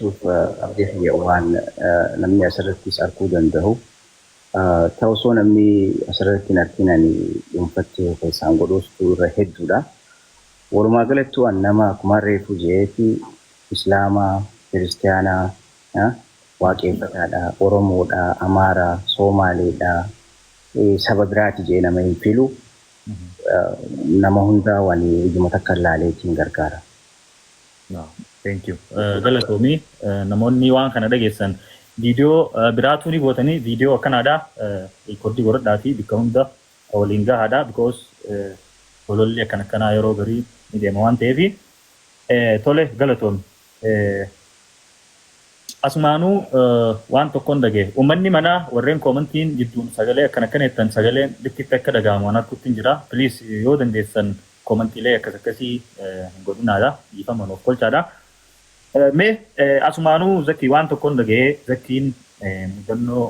dubbachuuf abdii kiyya waan namni asirrattis arguu danda'u. Ta'u osoo namni asirratti hin argin ani dhuunfatti keessaan godhuustu irra hedduudha. Walumaa galattuu an nama akkuma reefu je'eeti Islaamaa, Kiristiyaanaa, Waaqeeffataadha, Oromoodha, Amaaraa, Soomaaleedha, saba biraati je'ee nama hin filu. Nama hundaa waan ijuma takka ilaaleetiin gargaara. Thank you. Galatoomii, namoonni waan kana dhageessan viidiyoo biraatuu ni gootanii, viidiyoo akkanaadha record godhadhaa fi bakka hunda waliin gahaadha, because ololli akkana akkanaa yeroo garii ni deema waan ta'eef. Tole, galatoomi. Asumaanuu waan tokkoon dhagee uummanni manaa warreen commentiin jidduun sagalee akkana akkana jettan, sagaleen likkitti akka dhaga'amu waan arguutti hin jira. Please, yoo dandeessan commentiilee akkas akkasii hin godhinaadha. Dhiifama nuuf kolchaadha. Mee asumaanuu Zakii, waan tokkoon dhagee Zakiin mudannoo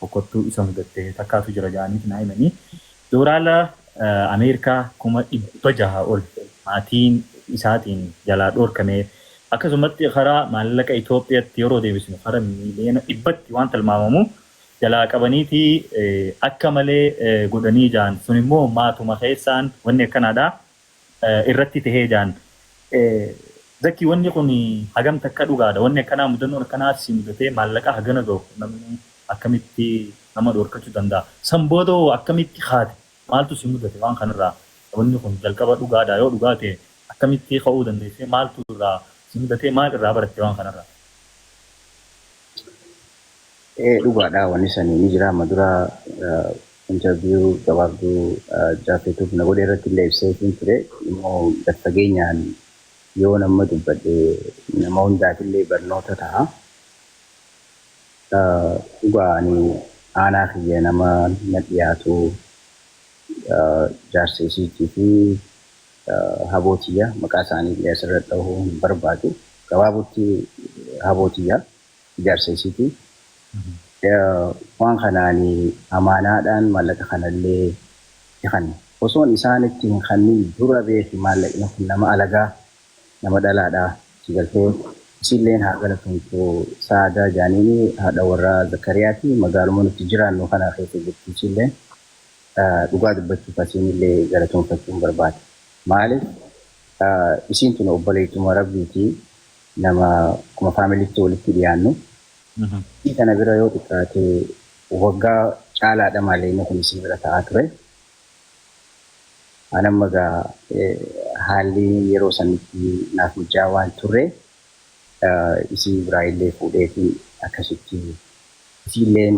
boqottuu isa mudatte takkaatu jira jedhanii naa himanii. Doolaara Ameerikaa 600,000 ol maatiin isaatiin jalaa dhoorkamee, akkasumatti karaa maallaqa Itoophiyaatti yeroo deebisnu karaa 100,000,000tti waan tilmaamamu jalaa qabaniiti akka malee godhanii jaan. Sun immoo maatuma keessaan wanni akkanaadha irratti tahee jaan. Zakki, wanni kun hagam takka dhugaadha? Wanni akkanaa, mudannoon akkanaa si mudatee, maallaqa hagana gahu namni akkamitti nama dhoorkachuu danda'a? San booda akkamitti haate? Maaltu si mudate waan kanarraa? Wanni kun jalqaba dhugaadha? Yoo dhugaa ta'e akkamitti ka'uu dandeessee? Maaltu irraa si mudatee? Maal irraa baratte waan kanarraa? Ee, dhugaadha, wanni sanii ni jira. Amma dura interview gabaabduu jaafetuuf na godhe irratti illee ibseetiin ture. Immoo gad fageenyaan yoo nama dubbadhe nama hundaaf illee barnoota ta'a. Dhugaa, ani aanaa kiyya nama na dhiyaatu, jaarsa isiitii fi habootiyya, maqaa isaanii illee asirra dhahuu hin barbaadu. Gabaabutti habootiyya, jaarsa isiitii. Waan kanaan amaanaadhaan maallaqa kanallee kanne. Osoon isaanitti hin kannin dura beeki, maallaqni kun nama alagaa, nama dhalaadha. Si galtee, isilleen haa galatomtu, Saadaa jaaniini, haadha warraa Zakariyaati, magaaluma nuti jiraannu kana keessa jirti isilleen. Dhugaa dubbachuuf asiinillee galatoonfachuun barbaada. Maaliif, isiin tun obboleettuma rabbiiti, nama akkuma familytti walitti dhiyaannu. Isii kana bira yoo xiqqaate waggaa caalaadha maallaqni kun isii bira ta'aa ture. An amma egaa haalli yeroo sanitti naaf mijaa'aa waan turre, isii biraa illee fuudheetiin akkasitti isiilleen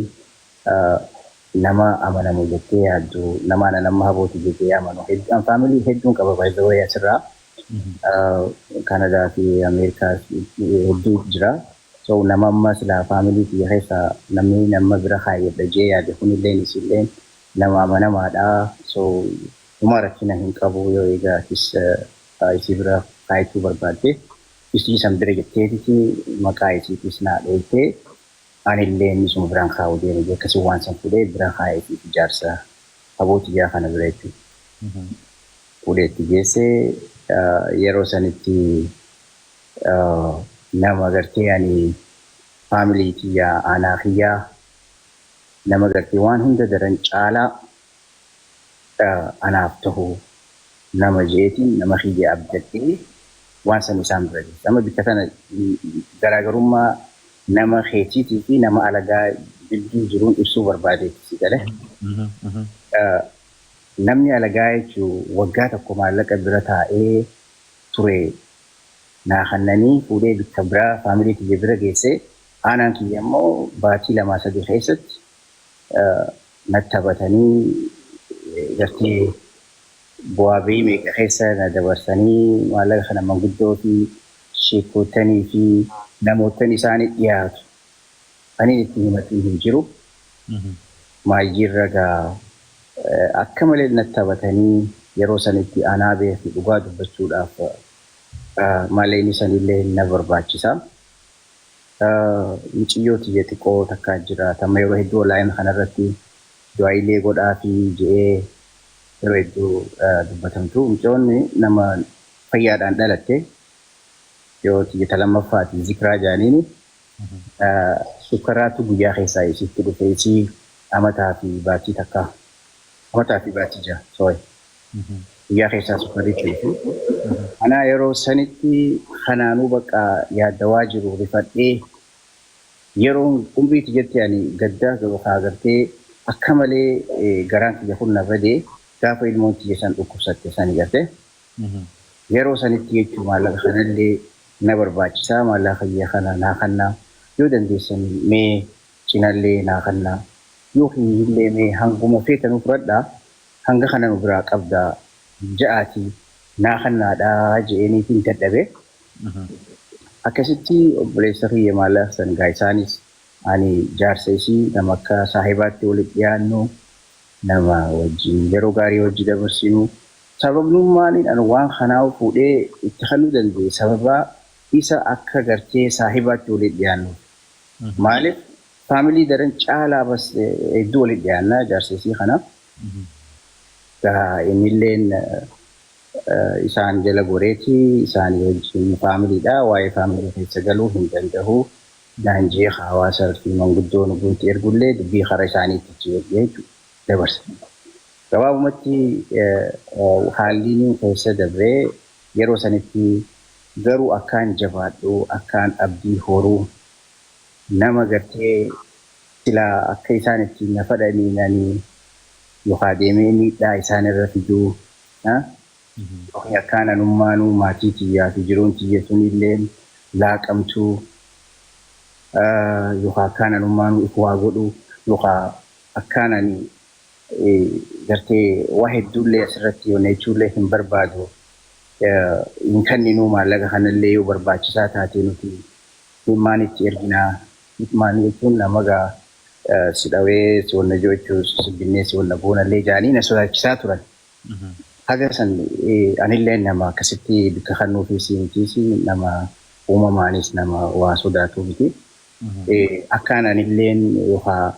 nama amanamu jettee yaaddu, nama anan amma habooti jettee amanu hedduu, family hedduun qaba, by the way, asirraa Kanadaa fi Ameerikaa hedduu jira. So nama amma silaa family kiyya keessaa namni nama bira kaayyadha jee yaade kunilleen isilleen nama amanamaadha. So uma rakkina hin qabu, yoo egaa atis isii bira kaayachuu barbaadde isii san bira jetteetiti maqaa isiitis naa dhoytee, anillee inni suma biraan kaa'uu deeme jee, akkasii waan san fuudhee bira kaa'ee fi ijaarsa habootiyyaa kana bira jechuudha. Fuudhee itti geessee, yeroo sanitti nama gartee ani family kiyyaa, aanaa kiyyaa, nama gartee waan hunda daran caalaa anaaf tahu nama jeetiin, nama kiyya abdadhee waan san isaan bira geesse. Amma bikka tana garaagarummaa nama keetiitii fi nama alagaa gidduu jiruun ibsuu barbaadeetti, si gale. Namni alagaa jechuun waggaa tokko maallaqa bira taa'ee ture naa kannanii fuudhee bikka biraa family kiyya bira geesse. Aanaan kiyya immoo baatii 2-3 keessatti natti taphatanii, gartee bu'aa bahii meeqa keessa na dabarsanii, maallaqa kana manguddoo fi sheekotanii fi namoottan isaanii dhiyaatu kan inni itti himatiin hin jiru. Maayyiirra gaa akka malee natti taphatanii, yeroo sanitti anaa beeku, dhugaa dubbachuudhaaf maallaqni sanillee na barbaachisa. Muciyyoo tiyya xiqqoo takkaa jira. Tamma yeroo hedduu online kanarratti du'aayilee godhaa fi je'ee yeroo hedduu dubbatamtu. Mucayyoonni nama fayyaadhaan dhalatte. Yoo tiyya lammaffaati Zikraa jaaniini sukkaraatu guyyaa keessaa isitti dhufe, isii amataa fi baatii takka, amataa fi baatii 6, sorry, guyyaa keessaa sukkarriitti dhufe. Anaa yeroo sanitti kanaanuu bakka yaaddawaa jiru rifadhee, yeroon umrii tiyyatti ani gaddaa agartee akka malee garaan kiyya kun na badee gaafa ilmoon tiyya san dhukkubsatte sani garte. Yeroo sanitti jechuun maallaqa kanallee na barbaachisaa, maallaqa kiyya kana naa kannaa yoo dandeessan, mee cinallee naa kannaa, yookiin illee mee hanguma feetanuu fudhadhaa, hanga kana nu biraa qabdaa ja'aatii naa kannaadhaa je'eeniitiin dadhabee. Akkasitti obboleessa kiyya maallaqa san gaa isaanis ani jaarsa isii nama akka saahibaatti walitti dhiyaannu, nama wajjin yeroo gaarii hojii dabarsinu. Sababnummaan ani waan kanaa fuudhee itti kennuu danda'e sababa isa akka gartee saahibaatti walitti dhiyaannu. Maaliif, family daran caalaa bas hedduu walitti dhiyaannaa jaarsa isii kana. Innilleen isaan jala goreeti isaanii wajjin familydha. Waa'ee family keessa galuu hin danda'u. Daanjee hawaasa fi manguddoon guutti ergullee dubbii karaa isaaniitti jechuudha dabarsa. Gabaabumatti haalli inni keessa dabree yeroo sanitti garuu akkaan jabaadhu, akkaan abdii horuu, nama gartee silaa akka isaan ittiin na fadhanii ani yookaan deemee miidhaa isaan irra fiduu, yookiin akkaan anummaanuu maatii tiyyaa fi jiruun tiyya sunillee laaqamtuu, yookaan akkaan anummaanuu if waa godhu, yookaan akkaan ani gartee waa hedduullee asirratti yoonneechuullee hin barbaadu. Hin kenninuu maallaqa kanallee, yoo barbaachisaa taate nuti himmaan itti erginaa. Himmaan jechuun nama gaa si dhawee si wanna jechuu si binnee si wanna goonallee jaanii na sodaachisaa turan. Haga san anillee nama akkasitti bikka kennuufis mitiis, nama uumamaanis nama waa sodaatu miti. Akkaan anilleen yookaan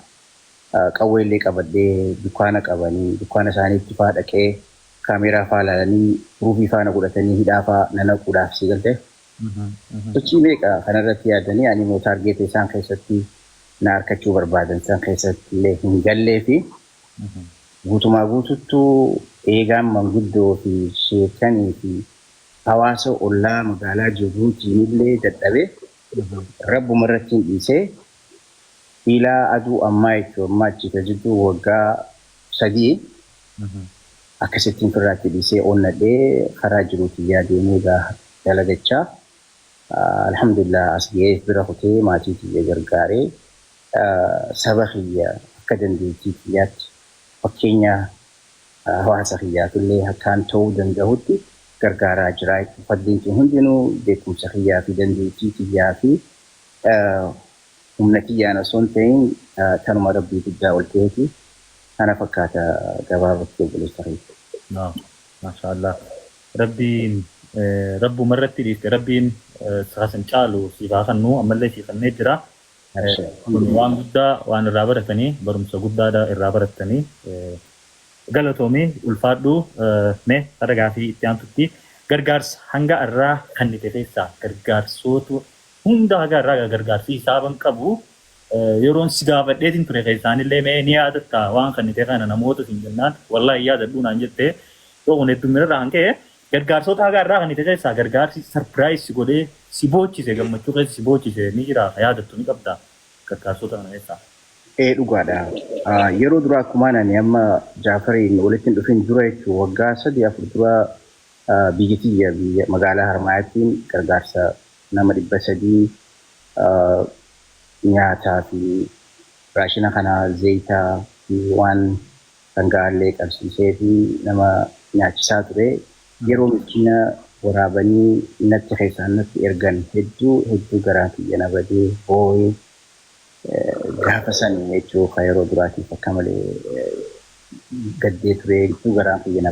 qawweellee qabadhee dukkaana qabanii dukkaana isaaniitti faa dhaqee kaameeraa faa ilaalanii ruufii faana godhatanii hidhaa faa na naquudhaaf si galte. Sochii meeqa kanarratti yaadanii ani immoo target isaan keessatti na harkachuu barbaadan san keessatti illee hin gallee fi guutumaa guututtuu eegaan manguddoo fi sheekanii fi hawaasa ollaa magaalaa Jibuutiin illee dadhabee rabbuma irratti hin dhiisee ilaa aduu ammaa jechuun ammaa achi jidduu waggaa 3 akkasittiin firraatti dhiisee onnadhee karaa jiruuti yaadee gaa dalagachaa, alhamdulillah, as ga'ee bira kutee maatii kiyya gargaaree, saba kiyya akka dandeettii kiyyaatti fakkeenya hawaasa kiyyaafillee akkaan ta'uu danda'utti gargaaraa jira. Fadliin kun hundinuu beekumsa kiyyaa fi dandeettii kiyyaa fi humna kiyyaan osoo hin ta'in kanuma rabbii guddaa ol ta'eeti. Kana fakkaata gabaabatti, obboleessa kiyya. Maashaallah. Rabbiin rabbuma irratti dhiiste, Rabbiin san caalu siif haa kennu, ammallee siif kennee jira. Kun waan guddaa waan irraa baratanii, barumsa guddaadha irraa baratanii. Galatoomii, ulfaadhu. Mee gara gaafii itti aantutti, gargaarsa hanga irraa kennite keessaa gargaarsoota hunda haga irraa gargaarsi hisaaban qabu yeroon si gaafadheetiin ture keessaanillee mee ni yaadatta waan kennite kana namoota siin jennaan, "Wallaahi yaadadhu" naan jette. Yoo kun heddumina irraa kan ka'e gargaarsoota haga irraa kennite keessaa gargaarsi surprise si godhee si boochise, gammachuu keessa si boochise ni jira, yaadattu ni qabda gargaarsota kana keessaa? Ee, dhugaadha. Yeroo duraa akkumaan ani amma Jaafariin walitti hin dhufin dura jechuun waggaa 3 4 dura biyya tiyya, biyya magaalaa Harmaayaattiin gargaarsa nama 300 nyaataa fi raashina kana, zayitaa fi waan dhangaallee qabsiisee fi nama nyaachisaa ture. Yeroo miskiina waraabanii natti keessaan natti ergan hedduu hedduu garaan kiyya na badee boo'ee. Gaafa san jechuu kan yeroo duraatiif akka malee gaddee ture, hedduu garaan kiyya na